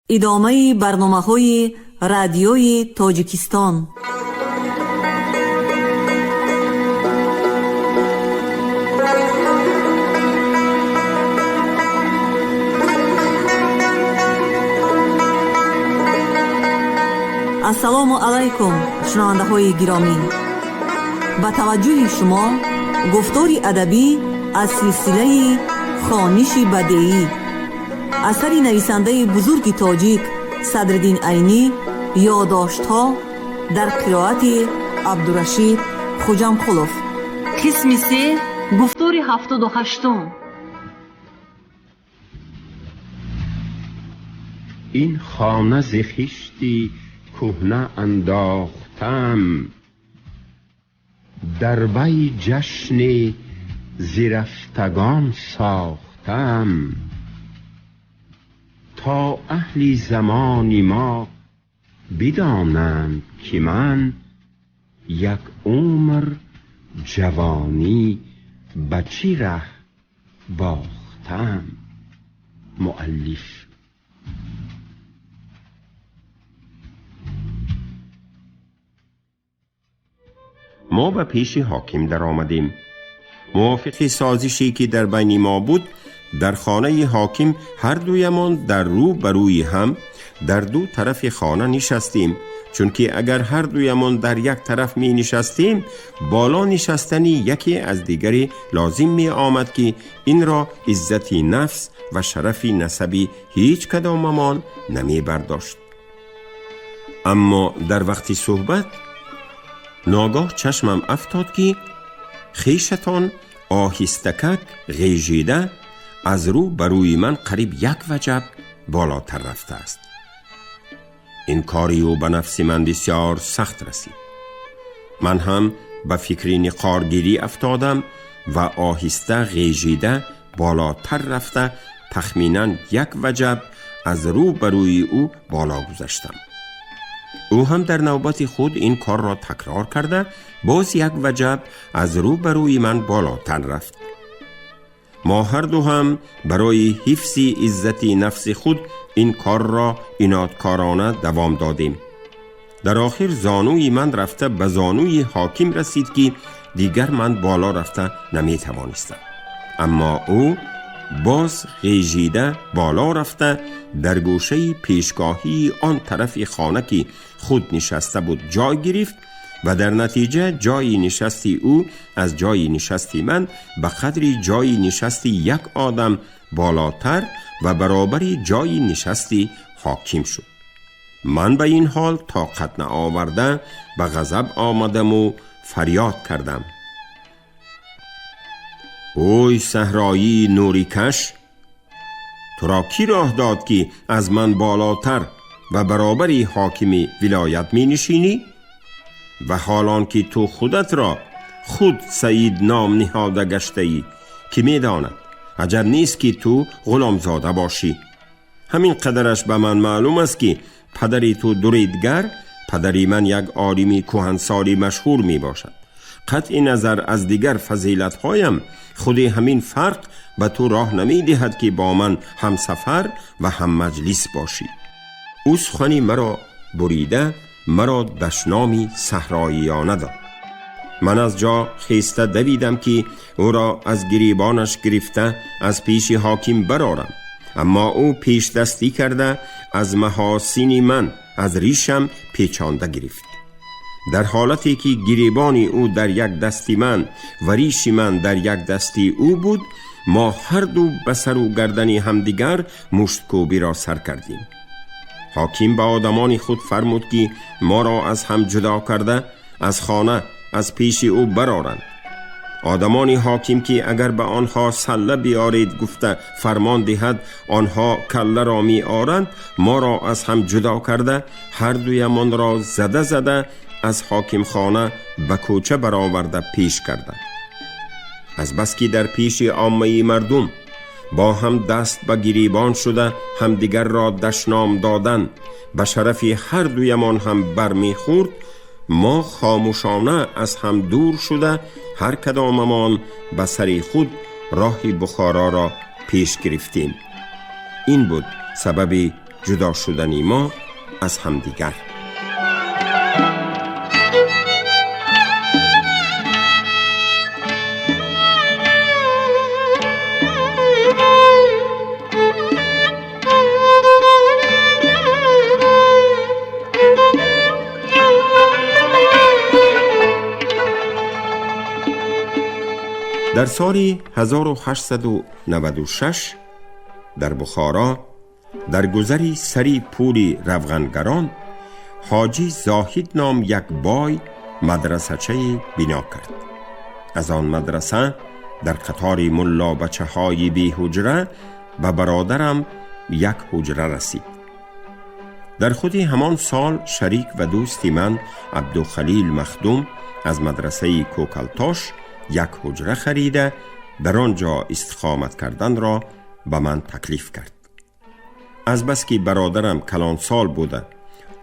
Идомаи барномаҳои Радиои Тоҷикистон. Ассалому алайкум, шунавандаҳои гиромӣ. Ба таваҷҷӯҳи шумо гуфтори адабӣ аз силсилаи «Хониши бадеӣ», асари нависандаи бузурги тоҷик Садриддин Айнӣ, «Ёдоштҳо» дар қироати Абдурашид Хуҷамқулов. Қисми се, гуфтори 78-ум. Ин хона зи хишти кӯҳна андохтам, дар вай ҷашни зирафтагон сохтам, то аҳли замони мо бидонанд, ки ман як умр ҷавонӣ ба чӣ раҳ бохтам. Муаллиф. Мо ба пеши ҳоким даромадем. Мувофиқи созише ки дар байни мо буд, дар хонаи ҳоким ҳар дуямон дар рӯ ба рӯи ҳам дар ду тарафи хона нишастем, чунки агар ҳар дуямон дар як тараф менишастем, боло нишастани яке аз дигаре лозим меомад, ки инро иззати нафс ва шарафи насаби ҳеҷ кадомамон намебардошт. Аммо дар вақти суҳбат ногоҳ чашмам афтод, ки хешатон оҳистакак ғежида аз рӯ ба рӯи ман қариб як ваҷаб болотар рафтааст. Ин кори ӯ ба нафси ман бисёр сахт расид. Ман ҳам ба фикри ниқоргирӣ афтодам ва оҳиста ғежида болотар рафта, тахминан як ваҷаб аз рӯ ба рӯи ӯ боло гузаштам. Ӯ ҳам дар навбати худ ин корро такрор карда, боз як ваҷаб аз рӯ ба рӯи ман болотар рафт. Мо ҳарду ҳам барои ҳифзи иззати нафси худ ин корро инодкорона давом додем. Дар охир зонуи ман рафта ба зонуи ҳоким расид, ки дигар ман боло рафта наметавонистам. Аммо ӯ боз ғежида боло рафта, дар гӯшаи пешгоҳии он тарафи хона, ки худ нишаста буд, ҷой гирифт ва дар натиҷа ҷои нишасти ӯ аз ҷои нишасти ман ба қадри ҷои нишасти як одам болотар ва баробари ҷои нишасти ҳоким шуд. Ман ба ин ҳол тоқат наоварда, ба ғазаб омадаму фарёд кардам: «Ой саҳроии нурикаш, туро кӣ роҳ дод, ки аз ман болотар ва баробари ҳокими вилоят менишинӣ? Ва ҳолон ки ту худатро худ Саид ном ниҳода гаштаӣ, ки медонад, аҷаб нест, ки ту ғуломзода бошӣ. Ҳамин қадараш ба ман маълум аст, ки падари ту дуридгар, падари ман як олими кӯҳансоли машҳур мебошад. Қатъи назар аз дигар фазилатҳоям, худи ҳамин фарқ ба ту роҳ намедиҳад, ки бо ман ҳамсафар ва ҳаммаҷлис бошӣ.» Ӯ сухани маро бурида, маро дашноми саҳроиёна дод. Ман аз ҷо хеста давидам, ки ӯро аз гирибонаш гирифта аз пеши ҳоким барорам. Аммо ӯ пешдастӣ карда, аз маҳосини ман, аз ришам печонда гирифт. Дар ҳолате ки гиребони ӯ дар як дасти ман ва риши ман дар як дасти ӯ буд, мо ҳарду ба сару гардани ҳамдигар мушткӯбиро сар кардем. Ҳоким ба одамони худ фармуд, ки моро аз ҳам ҷудо карда, аз хона аз пеши ӯ бароранд. Одамони ҳоким, ки агар ба онҳо салла биёред гуфта фармон диҳад, онҳо калларо меоранд, моро аз ҳам ҷудо карда, ҳардуямонро зада зада аз ҳокимхона ба кӯча бароварда пеш карданд. Азбаски дар пеши оммаи мардум бо ҳам даст ба гирибон шуда ҳамдигарро дашном додан ба шарафи ҳар дуямон ҳам бармехӯрд, мо хомӯшона аз ҳам дур шуда, ҳар кадомамон ба сари худ роҳи Бухороро пеш гирифтем. Ин буд сабаби ҷудо шудани мо аз ҳамдигар. Дар соли 1896 дар Бухоро дар гузари сари пули равғангарон Ҳоҷӣ Зоҳид ном як бой мадрасачае бино кард. Аз он мадраса дар қатори муллобачаҳои беҳуҷра ба бародарам як ҳуҷра расид. Дар худи ҳамон сол шарик ва дӯсти ман Абдухалил Махдум аз мадрасаи Кӯкалтош як ҳуҷра харида дар он ҷо истиқомат карданро ба ман таклиф кард. Азбаски бародарам калонсол буда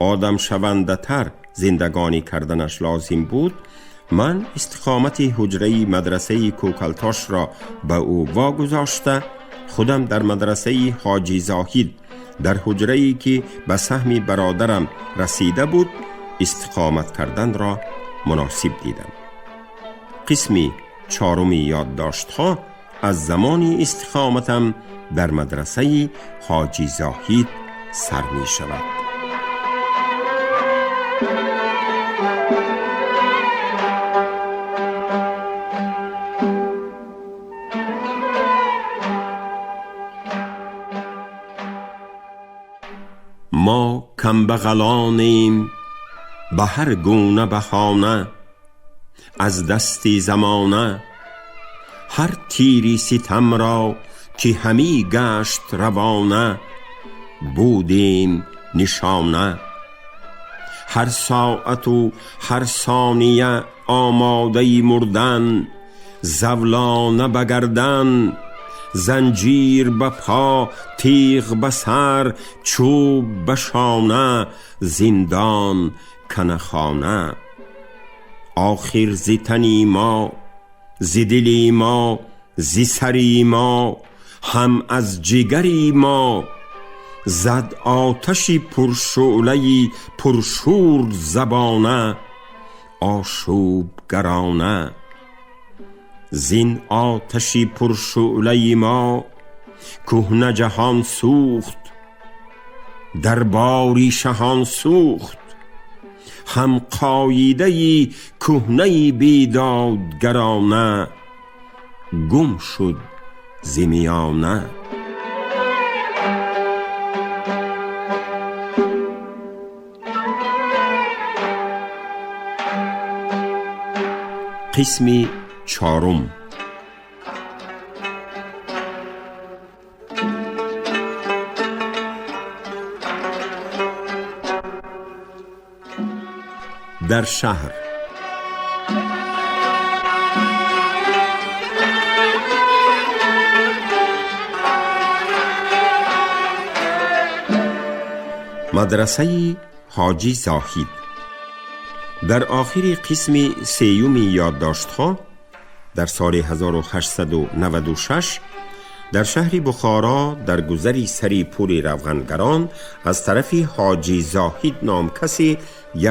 одамшавандатар зиндагонӣ карданаш лозим буд, ман истиқомати ҳуҷраи мадрасаи Кӯкалтошро ба ӯ вогузошта худам дар мадрасаи Ҳоҷӣ Зоҳид дар ҳуҷрае ки ба саҳми бародарам расида буд истиқомат карданро муносиб дидам. Қисми чаҳоруми ёддоштҳо аз замони истиқоматам дар мадрасаи Ҳоҷӣ Зоҳид сар мешавад. Мо камбағалонем ба ҳар гуна баҳона, аз дасти замона ҳар тири ситамро ки ҳамӣ гашт равона, будем нишона. Ҳар соату ҳар сония омодаи мурдан, завлона ба гардан, занҷир ба по, тиғ ба сар, чӯб ба шона, зиндон канахона. Охир зи тани мо, зи дили мо, зи сари мо, ҳам аз ҷигари мо зад оташи пуршӯълаи пуршӯр забона, ошӯбгарона. Зин оташи пуршӯълаи мо кӯҳна ҷаҳон сӯхт, дарбори шаҳон сӯхт, ҳам қоидаи кӯҳнаи бедодгарона гум шуд зи миёна. Қисми чаҳорум. Дар шаҳр. Мадрасаи Ҳоҷӣ Зоҳид. Дар охири қисми сеюми ёддоштҳо дар соли 1896 дар шаҳри Бухоро дар гузари сари пули равғангарон аз тарафи Ҳоҷӣ Зоҳид ном касе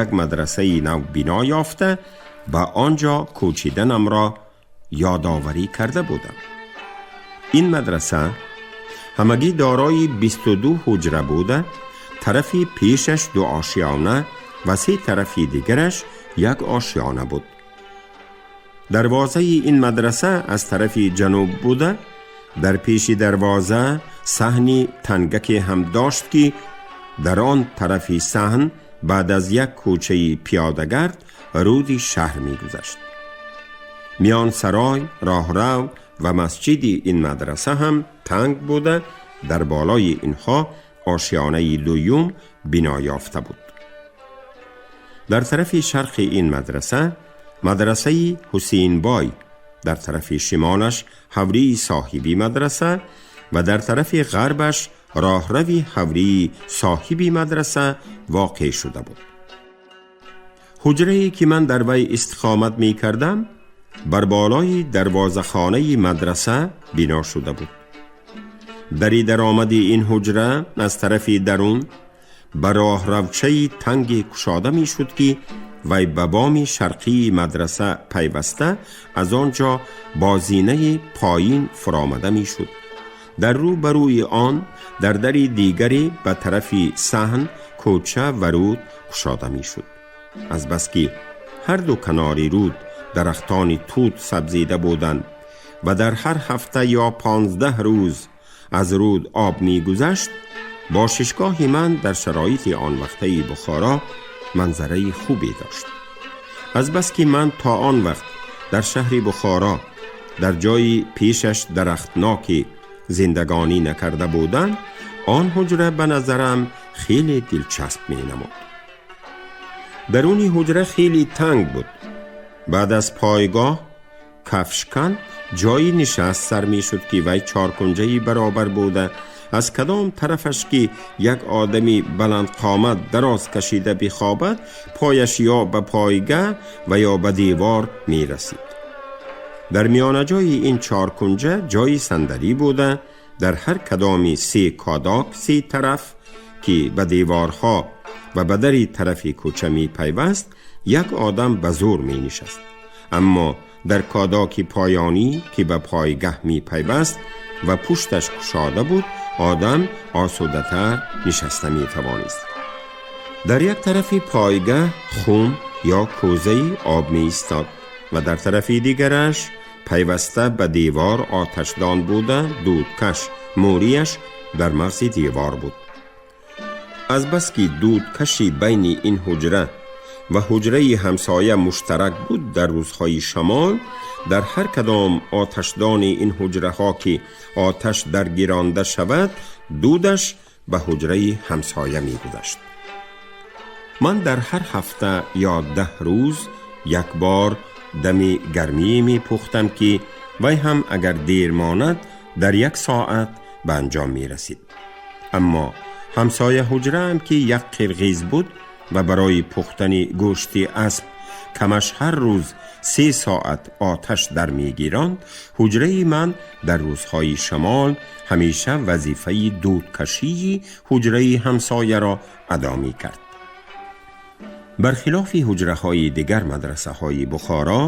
як мадрасаи нав бино ёфта ба он ҷо кӯчиданамро ёдоварӣ карда будам. Ин мадраса ҳамагӣ дорои 22 ҳуҷра буда, тарафи пешаш ду ошиёна ва се тарафи дигараш як ошиёна буд. Дарвозаи ин мадраса аз тарафи ҷануб буда, дар пеши дарвоза саҳни тангаке ҳам дошт ки дар он тарафи саҳн баъд аз як кӯчаи пиёдагард руди шаҳр мегузашт. Миён сарой, роҳрав ва масҷиди ин мадраса ҳам танг буда, дар болои инҳо ошиёнаи дуюм бино ёфта буд. Дар тарафи шарқи ин мадраса мадрасаи Ҳусейнбой, дар тарафи шимолаш ҳавлии соҳиби мадраса ва дар тарафи ғарбаш роҳрави ҳавлии соҳиби мадраса воқеъ шуда буд. Ҳуҷрае ки ман дар вай истиқомат мекардам бар болои дарвозахонаи мадраса бино шуда буд. Дари даромади ин ҳуҷра аз тарафи дарун ба роҳравчаи танге кушода мешуд, ки вай ба боми шарқии мадраса пайваста аз он ҷо бо зинаи поин фуромада мешуд. Дар рӯ ба рӯи он дар дари дигаре ба тарафи саҳн, кӯча ва руд кушода мешуд. Азбаски ҳар ду канори руд дарахтони тут сабзида буданд ва дар ҳар ҳафта ё 15 рӯз аз руд об мегузашт, бошишгоҳи ман дар шароити он вақтаи Бухоро манзараи хубе дошт. Азбаски ман то он вақт дар шаҳри Бухоро дар ҷои пешаш дарахтноки зиндагонӣ накарда будам, он ҳуҷра ба назарам хеле дилчасп менамуд. Даруни ҳуҷра хеле танг буд. Баъд аз пойгоҳ кафшкан ҷои нишаст сар мешуд, ки вай чоркунҷаи баробар буда аз кадом тарафаш ки як одами баландқомат дароз кашида бихобад, пояш ё ба пойгаҳ ва ё ба девор мерасид. Дар миёнаҷои ин чоркунҷа ҷои сандалӣ буда дар ҳар кадоми се кодак се тараф, ки ба деворҳо ва ба дари тарафи кӯча мепайваст, як одам ба зӯр менишаст. Аммо дар кодаки поёнӣ, ки ба пойгаҳ мепайваст ва пушташ кушода буд, одам осудатар нишаста метавонист. Дар як тарафи пойгаҳ хум ё кӯзаи об меистод ва дар тарафи дигараш пайваста ба девор оташдон буда дудкаш мӯрияш дар мағзи девор буд. Азбаски дудкаши байни ин ҳуҷра ва ҳуҷраи ҳамсоя муштарак буд, дар рӯзҳои шамол дар ҳар кадом оташдони ин ҳуҷраҳо ки оташ даргиронда шавад, дудаш ба ҳуҷраи ҳамсоя мегузашт. Ман дар ҳар ҳафта ё 10 рӯз як бор дами гармӣ мепухтам, ки вай ҳам агар дер монад дар як соат ба анҷом мерасид. Аммо ҳамсоя ҳуҷраам, ки як қирғиз буд ва барои пухтани гӯшти асп камаш ҳар рӯз 3 соат оташ дар мегиранд, ҳуҷраи ман дар рӯзҳои шамол ҳамеша вазифаи дудкашии ҳуҷраи ҳамсояро адо мекард. Бархилофи ҳуҷраҳои дигар мадрасаҳои Бухоро,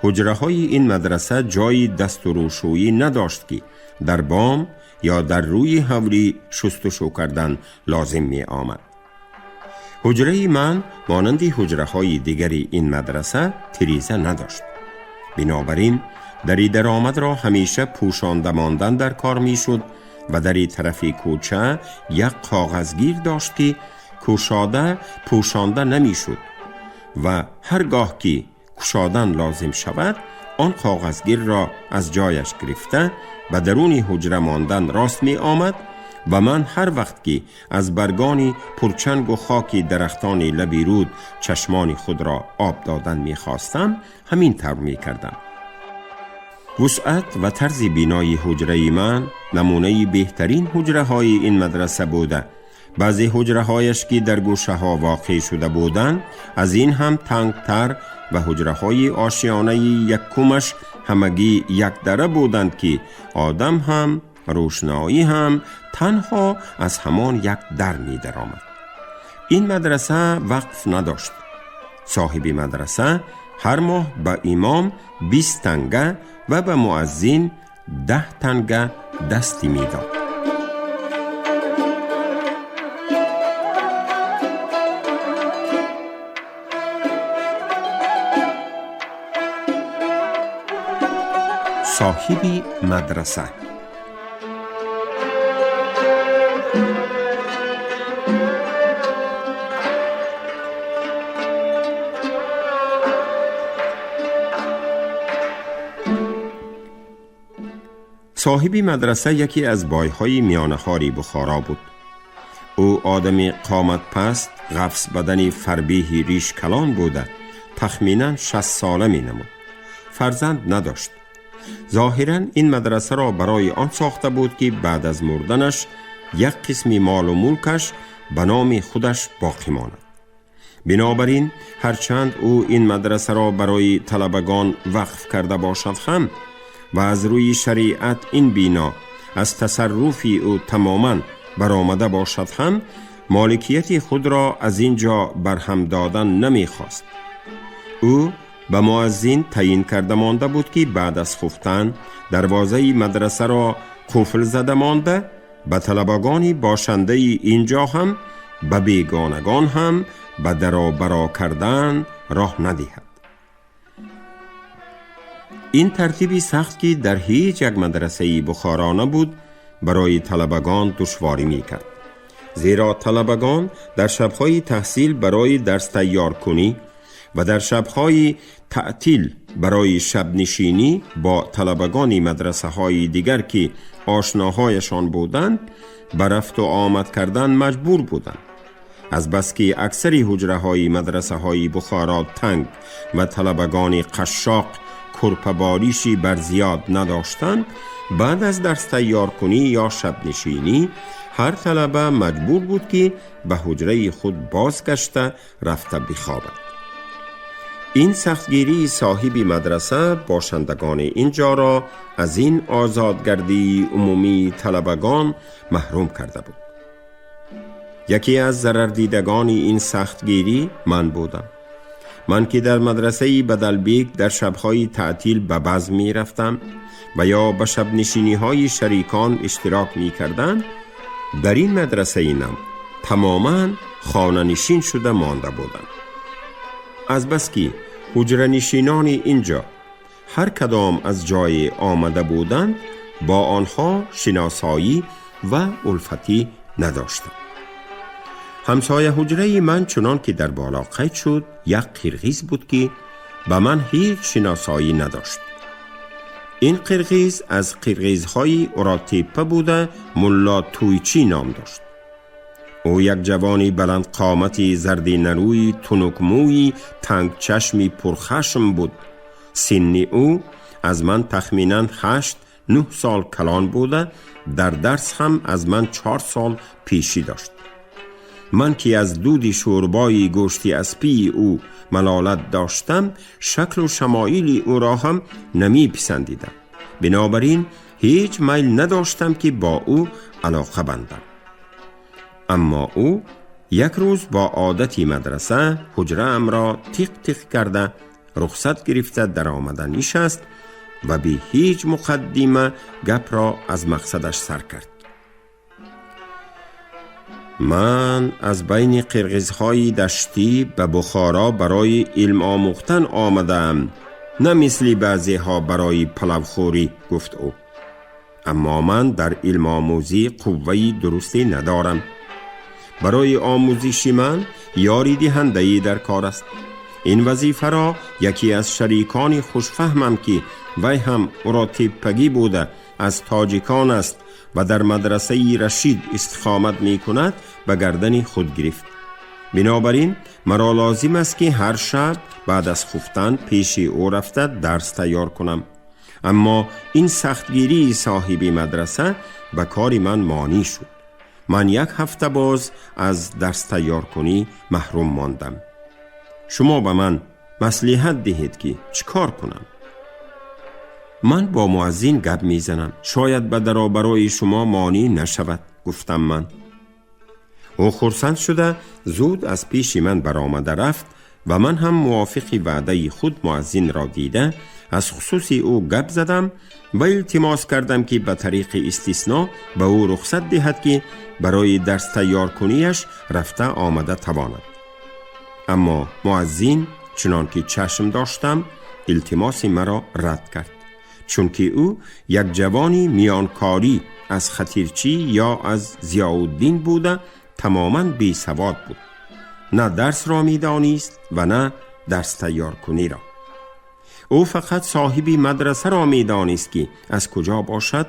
ҳуҷраҳои ин мадраса ҷои дасту рӯшӯӣ надошт, ки дар бом ё дар рӯи ҳавлӣ шустушӯ кардан лозим меомад. Ҳуҷраи ман монанди ҳуҷраҳои дигари ин мадраса тиреза надошт. Бинобар ин дари даромадро ҳамеша пӯшонда мондан дар кор мешуд ва дари тарафи кӯча як коғазгир дошт, ки кушода пӯшонда намешуд ва ҳар гоҳ ки кушодан лозим шавад, он коғазгирро аз ҷояш гирифта ба даруни ҳуҷра мондан рост меомад ва ман ҳар вақт ки аз баргони пурчангу хоки дарахтони лаби руд чашмони худро об додан мехостам, ҳамин тавр мекардам. Вусъат ва тарзи бинои ҳуҷраи ман намунаи беҳтарин ҳуҷраҳои ин мадраса буда. Баъзе ҳуҷраҳояш, ки дар гӯшаҳо воқеъ шуда буданд, аз ин ҳам тангтар ва ҳуҷраҳои ошиёнаи якумаш ҳамагӣ якдара буданд, ки одам ҳам рӯшноӣ ҳам танҳо аз ҳамон як дар медаромад. Ин мадраса вақф надошт. Соҳиби мадраса ҳар моҳ ба имом 20 танга ва ба муаззин 10 танга дастӣ медод. Соҳиби мадраса. Соҳиби мадраса яке аз бойҳои миёнахори Бухоро буд. Ӯ одами қоматпаст, ғафсбадани фарбеҳи ришкалон буда тахминан 60 сола менамуд. Фарзанд надошт. Зоҳиран ин мадрасаро барои он сохта буд, ки баъд аз мурданаш як қисми молу мулкаш ба номи худаш боқӣ монад. Бинобар ин ҳарчанд ӯ ин мадрасаро барои талабагон вақф карда бошад ҳам ва аз рӯи шариат ин бино аз тасарруфи ӯ тамоман баромада бошад ҳам, моликияти худро аз ин ҷо барҳам додан намехост. Ӯ ба муаззин таъйин карда монда буд, ки баъд аз хуфтан дарвозаи мадрасаро қуфл зада монда, ба талабагони бошандаи ин ҷо ҳам, ба бегонагон ҳам ба даробаро кардан роҳ надиҳад. Ин тартиби сахт, ки дар ҳеҷ як мадрасаи Бухоро набуд, барои талабагон душворӣ мекард, зеро талабагон дар шабҳои таҳсил барои дарс тайёркунӣ ва дар шабҳои таътил барои шабнишинӣ бо талабагони мадрасаҳои дигар, ки ошноҳояшон буданд, ба рафту омад кардан маҷбур буданд. Азбаски аксари ҳуҷраҳои мадрасаҳои Бухоро танг ва талабагони қашшоқ кӯрпаборишӣ бар зиёд надоштанд, баъд аз дарс тайёркунӣ ё шабнишинӣ ҳар талаба маҷбур буд, ки ба ҳуҷраи худ бозгашта рафта бихобад. Ин сахтгирии соҳиби мадраса бошандагони ин ҷоро аз ин озодгардии умумии талабагон маҳрум карда буд. Яке аз зарардидагони ин сахтгирӣ ман будам. Ман, ки дар мадрасаи Бадалбек дар шабҳои таътил ба базм мерафтам ва ё ба шабнишиниҳои шарикон иштирок мекардам, дар ин мадрасаи нав тамоман хонанишин шуда монда будам. Азбаски ҳуҷранишинони ин ҷо ҳар кадом аз ҷое омада буданд, бо онҳо шиносоӣ ва улфатӣ надоштам. Ҳамсоя ҳуҷраи ман, чунон ки дар боло қайд шуд, як қирғиз буд, ки ба ман ҳеҷ шиносоӣ надошт. Ин қирғиз аз қирғизҳои Уротеппа буда, Мулло Тӯйчӣ ном дошт. Ӯ як ҷавони баландқомати зардинарӯи тунукмӯи тангчашми пурхашм буд. Синни ӯ аз ман тахминан 8-9 сол калон буда, дар дарс ҳам аз ман 4 сол пешӣ дошт. Ман, ки аз дуди шӯрбои гӯшти аспии ӯ малолат доштам, шаклу шамоили ӯро ҳам намеписандидам. Бинобар ин ҳеҷ майл надоштам, ки бо ӯ алоқа бандам. Аммо ӯ як рӯз бо одати мадраса ҳуҷраамро тиқ тиқ карда, рухсат гирифта даромада нишаст ва бе ҳеҷ муқаддима гапро аз мақсадаш сар кард. Ман аз байни қирғизҳои даштӣ ба Бухоро барои илм омӯхтан омадаам, на мисли баъзеҳо барои палавхӯрӣ, гуфт ӯ. Аммо ман дар илмомӯзӣ қувваи дурусте надорам. Барои омӯзиши ман ёридиҳандаи дар кор аст. Ин вазифаро яке аз шарикони хушфаҳмам, ки вай ҳам уротеппагӣ буда, аз тоҷикон аст ва дар мадрасаи Рашид истиқомат мекунад, ба гардани худ гирифт. Бинобар ин маро лозим аст, ки ҳар шаб баъд аз хуфтан пеши ӯ рафта дарс тайёр кунам. Аммо ин сахтгирии соҳиби мадраса ба кори ман монӣ шуд. Ман як ҳафта боз аз дарс тайёркунӣ маҳрум мондам. Шумо ба ман маслиҳат диҳед, ки чӣ кор кунам? Ман бо муаззин гап мезанам, шояд ба даробарои шумо монӣ нашавад, гуфтам ман. Ӯ хурсанд шуда зуд аз пеши ман баромада рафт ва ман ҳам мувофиқи ваъдаи худ муаззинро дида, аз хусуси ӯ гап задам ва илтимос кардам, ки ба тариқи истисно ба ӯ рухсат диҳад, ки барои дарс тайёркунияш рафта омада тавонад. Аммо муаззин, чунон ки чашм доштам, илтимоси маро рад кард, чунки ӯ як ҷавони миёнкорӣ аз Хатирчӣ ё аз Зиёуддин буда, тамоман бесавод буд, на дарсро медонист ва на дарс тайёркуниро. Ӯ фақат соҳиби мадрасаро медонист, ки аз куҷо бошад,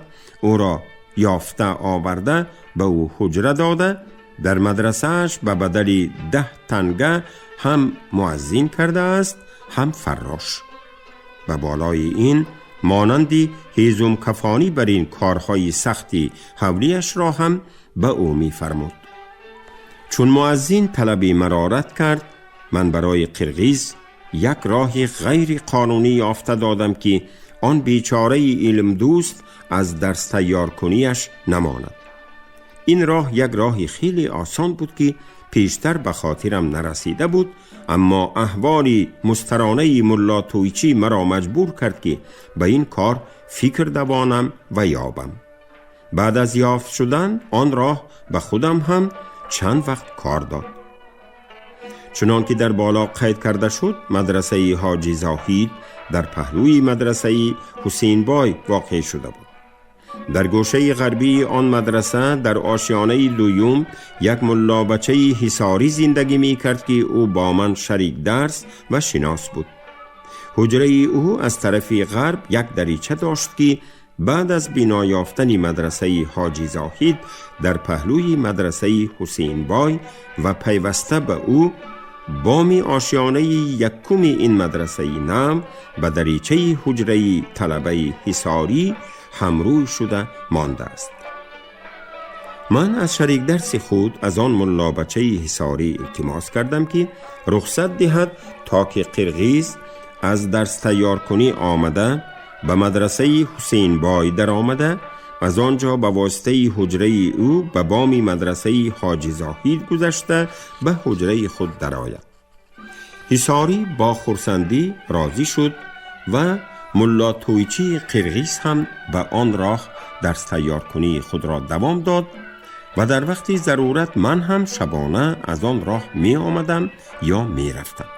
ӯро ёфта оварда, ба ӯ ҳуҷра дода, дар мадрасааш ба бадали 10 танга ҳам муаззин кардааст, ҳам фаррош. Ба болои ин монанди ҳезумкафонӣ бар ин корҳои сахти ҳавлиашро ҳам ба ӯ мефармуд. Чун муаззин талаби маро рад кард, ман барои қирғиз як роҳи ғайриқонунӣ ёфта додам, ки он бечораи илмдӯст аз дарс тайёркуниаш намонад. Ин роҳ як роҳи хеле осон буд, ки пештар ба хотирам нарасида буд, аммо аҳволи мустаронаи мулло Тӯйчӣ маро маҷбур кард, ки ба ин кор фикр давонам ва ёбам. Баъд аз ёфт шудан он роҳ ба худам ҳам чанд вақт кор дод. Чунон ки дар боло қайд карда шуд, мадрасаи Ҳоҷи Зоҳид дар паҳлӯи мадрасаи Ҳусейнбой воқеъ шуда буд. Дар гӯшаи ғарбии он мадраса, дар ошиёнаи дуюм, як муллобачаи ҳисорӣ зиндагӣ мекард, ки ӯ бо ман шарик дарс ва шинос буд. Ҳуҷраи ӯ аз тарафи ғарб як дарича дошт, ки баъд аз бино ёфтани мадрасаи Ҳоҷи Зоҳид дар паҳлӯи мадрасаи Ҳусейнбой ва пайваста ба ӯ, боми ошиёнаи якуми ин мадрасаи нав ба даричаи ҳуҷраи талабаи ҳисорӣ ҳамрӯй шуда мондааст. Ман аз шарикдарси худ, аз он муллобачаи ҳисорӣ, илтимос кардам, ки рухсат диҳад, то ки қирғиз аз дарс тайёркунӣ омада, ба мадрасаи Ҳусейнбой даромада, аз он ҷо ба воситаи ҳуҷраи ӯ ба боми мадрасаи Ҳоҷи Зоҳид гузашта, ба ҳуҷраи худ дарояд. Ҳисорӣ бо хурсандӣ розӣ шуд ва мулло Тӯйчии қирғиз ҳам ба он роҳ дарс тайёркунии худро давом дод ва дар вақти зарурат ман ҳам шабона аз он роҳ меомадам ё мерафтам.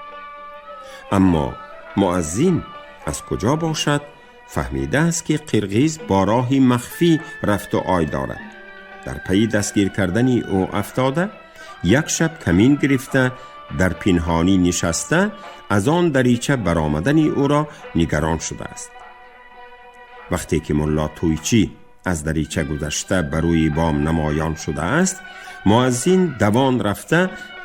Аммо муаззин аз куҷо бошад фаҳмидааст, ки қирғиз бо роҳи махфӣ рафту ой дорад. Дар пайи дастгир кардани ӯ афтода, як шаб камин гирифта, дар пинҳонӣ нишаста, аз он дарича баромадани ӯро нигарон шудааст. Вақте ки мулло Тӯйчӣ аз дарича гузашта, ба рӯи бом намоён шудааст, муаззин давон рафта,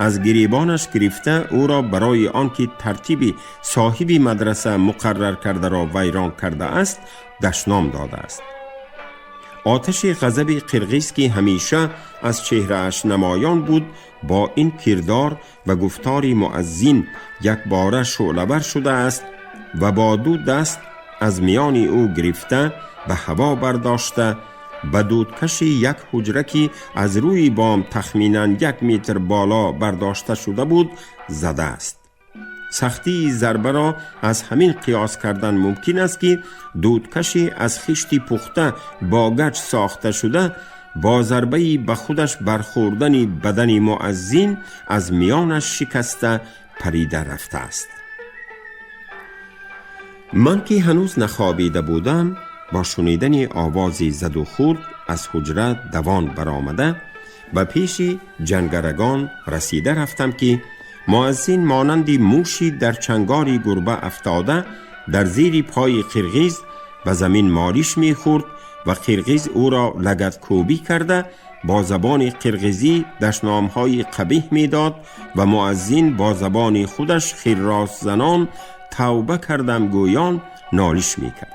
аз гиребонаш гирифта, ӯро барои он ки тартиби соҳиби мадраса муқаррар кардаро вайрон кардааст, дашном додааст. Оташи ғазаби қирғиз, ки ҳамеша аз чеҳрааш намоён буд, бо ин кирдор ва гуфтори муаззин якбора шӯълавар шудааст ва бо ду даст аз миёни ӯ гирифта, ба ҳаво бардошта, ба дудкаши як ҳуҷра, ки аз рӯи бом тахминан 1 метр боло бардошта шуда буд, задааст. Сахтии зарбаро аз ҳамин қиёс кардан мумкин аст, ки дудкаши аз хишти пухта бо гач сохта шуда бо зарбаи ба худаш бархӯрдани бадани муаззин аз миёнаш шикаста, парида рафтааст. Ман, ки ҳанӯз нахобида будам, бо шунидани овози заду хӯрд аз ҳуҷра давон баромада, ба пеши ҷангарагон расида рафтам, ки муаззин монанди муши дар чангори гурба афтода, дар зери пои қирғиз ба замин молиш мехӯрд ва қирғиз ӯро лагадкӯбӣ карда, бо забони қирғизӣ дашномҳои қабиҳ медод ва муаззин бо забони худаш хирросзанон тавба кардам гӯён нолиш мекард.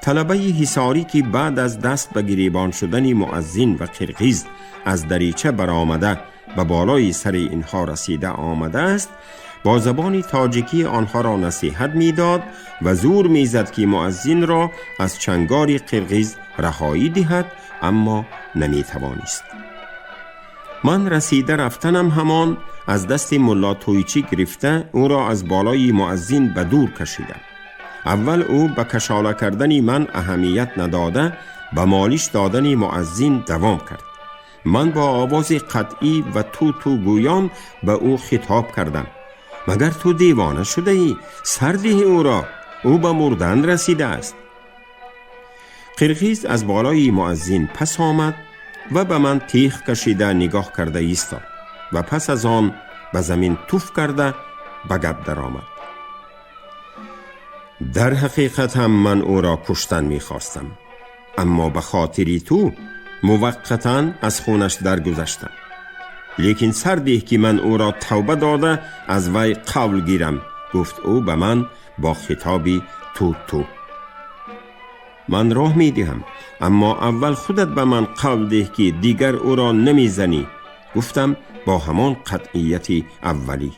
Талабаи ҳисорӣ, ки баъд аз даст ба гиребон шудани муаззин ва қирғиз аз дарича баромада, ба болои сари инҳо расида омадааст, бо забони тоҷикӣ онҳоро насиҳат медод ва зӯр мезад, ки муаззинро аз чангори қирғиз раҳоӣ диҳад, аммо наметавонист. Ман расида рафтанам ҳамон аз дасти мулло Тӯйчӣ гирифта, ӯро аз болои муаззин ба дур кашидам. Аввал ӯ ба кашола кардани ман аҳамият надода, ба молиш додани муаззин давом кард. Ман бо овози қатъӣ ва ту-ту гӯён ба ӯ хитоб кардам: «Магар ту девона шудаӣ? Сар диҳи ӯро, ӯ ба мурдан расидааст». Қирғиз аз болои муаззин пас омад ва ба ман теғ кашида нигоҳ карда истод ва пас аз он ба замин туф карда, ба гап даромад: «Дар ҳақиқат ҳам ман ӯро куштан мехостам, аммо ба хотири ту муваққатан аз хунаш даргузаштам. Лекин сар деҳ, ки ман ӯро тавба дода, аз вай қавл гирам», гуфт ӯ ба ман бо хитоби ту-ту. «Ман роҳ медиҳам, аммо аввал худат ба ман қавл деҳ, ки дигар ӯро намезанӣ», гуфтам бо ҳамон қатъияти аввалӣ.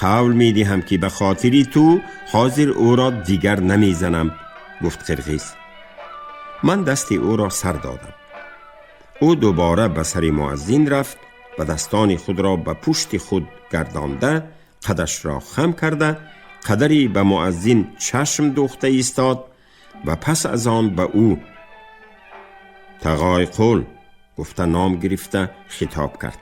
Қавл медиҳам, ки ба хотири ту ҳозир ӯро дигар намезанам, гуфт қирғиз. Ман дасти ӯро сар додам. Ӯ дубора ба сари муаззин рафт ва дастони худро ба пушти худ гардонда, қадашро хам карда, қадаре ба муаззин чашм дӯхта истод ва пас аз он ба ӯ тағой қул гуфта ном гирифта хитоб кард.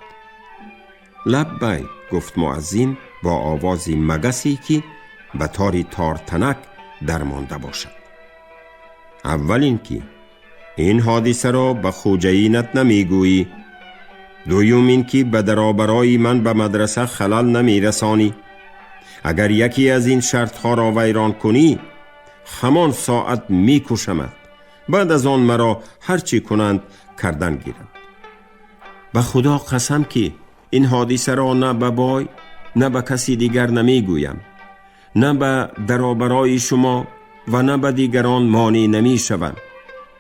Лаббай, гуфт муаззин бо овози магасе, ки ба тори тортанак дармонда бошад. Аввал ин ки ин ҳодисаро ба хоҷаинат намегӯӣ. Дуюм ин ки ба даробарои ман ба мадраса халал намерасонӣ. Агар яке аз ин шартҳоро вайрон кунӣ, ҳамон соат мекушамад. Баъд аз он маро ҳар чӣ кунанд кардан гиранд. Ба Худо қасам, ки ин ҳодисаро на ба бой, на ба каси дигар намегӯям, на ба даробарои шумо ва на ба дигарон монеъ намешавам,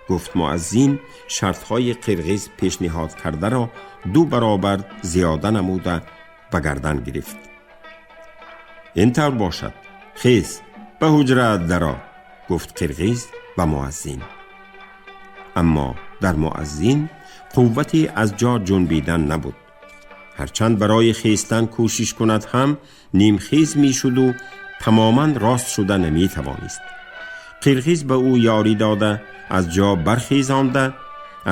гуфт муаззин. Шартҳои қирғиз пешниҳод кардаро 2 баробар зиёда намуда ба гардан гирифт. Ин тавр бошад, хез, ба ҳуҷраат даро, гуфт қирғиз ба муаззин. Аммо дар муаззин қуввате аз ҷо ҷунбидан набуд. Ҳарчанд барои хестан кӯшиш кунад ҳам нимхез мешуду тамоман рост шуда наметавонист. Қирғиз ба ӯ ёрӣ дода, аз ҷо бархезонда,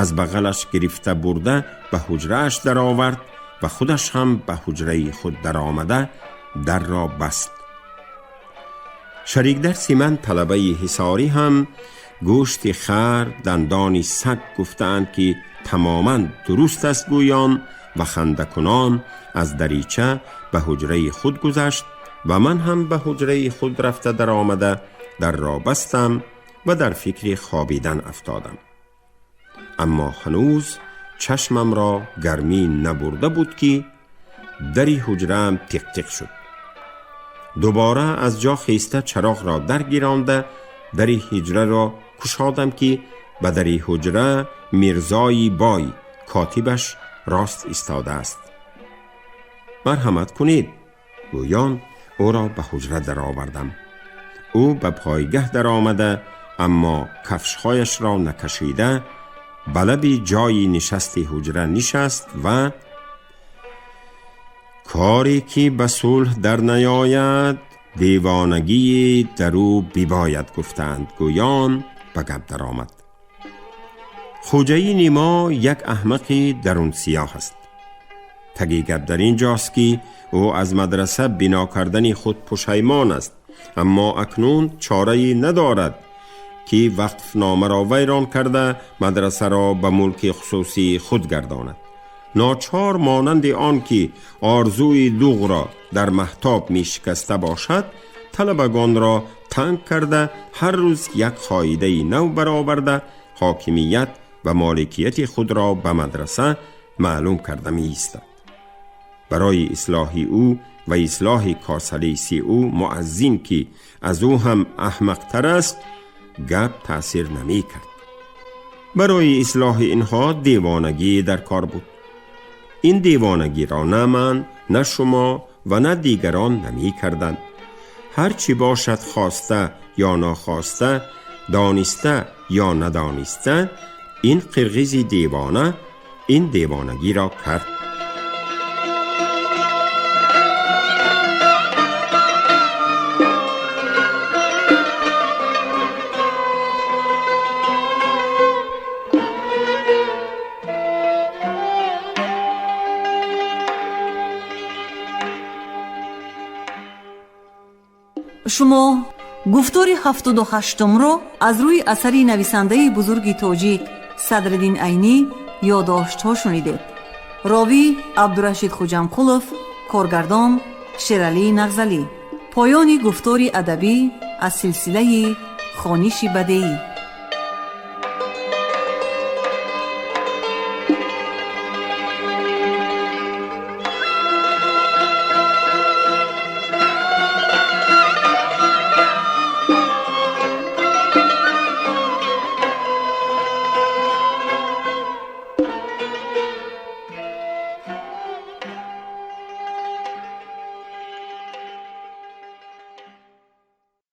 аз бағалаш гирифта бурда ба ҳуҷрааш даровард ва худаш ҳам ба ҳуҷраи худ даромада дарро баст. Шарикдарси ман талабаи ҳисорӣ ҳам гӯшти хар дандони саг гуфтаанд, ки тамоман дуруст аст, гӯён ва хандакунон аз дарича ба ҳуҷраи худ гузашт ва ман ҳам ба ҳуҷраи худ рафта даромада дарро бастам ва дар фикри хобидан афтодам. Аммо ҳанӯз чашмамро гармӣ набурда буд, ки дари ҳуҷраам тиқ-тиқ шуд. Дубора аз ҷо хеста чароғро даргиронда дари ҳуҷраро кушодам, ки ба дари ҳуҷра Мирзои бой котибаш рост истодааст. Марҳамат кунед, гӯён ӯро ба ҳуҷра даровардам. Ӯ ба пойгаҳ даромада, аммо кафшҳояшро накашида ба лаби ҷойи нишасти ҳуҷра нишаст ва коре ки ба сулҳ дар наёяд, девонагии дар ӯ бибояд гуфтанд, гӯён ба гап даромад. Хоҷаини мо як аҳмақи дарунсиёҳ аст. Таги гап дар ин ҷост, ки ӯ аз мадраса бино кардани худ пушаймон аст, аммо акнун чорае надорад, ки вақфномаро вайрон карда мадрасаро ба мулки хусусии худ гардонад. Ночор монанди он ки орзуи дуғро дар маҳтоб мешикаста бошад, талабагонро танг карда ҳар рӯз як қоидаи нав бароварда ҳокимият ва моликияти худро ба мадраса маълум карда меистад. Барои ислоҳи ӯ ва ислоҳи косалиси ӯ муаззин, ки аз ӯ ҳам аҳмақтар аст, гап таъсир намекард. Барои ислоҳи инҳо девонагӣ дар кор буд. Ин девонагиро на ман, на шумо ва на дигарон намекарданд. Ҳар чӣ бошад, хоста ё нохоста, дониста ё надониста, ин қирғизи девона ин девонагиро кард. Шумо гуфтори 78-умро аз рӯи асари нависандаи бузурги тоҷик Садриддин Айнӣ ёддоштҳо шунидед. Ровӣ Абдурашид Хуҷамқулов, коргардон Шералӣ Нағзалӣ. Поёни гуфтори адабӣ аз силсилаи хониши бадеӣ.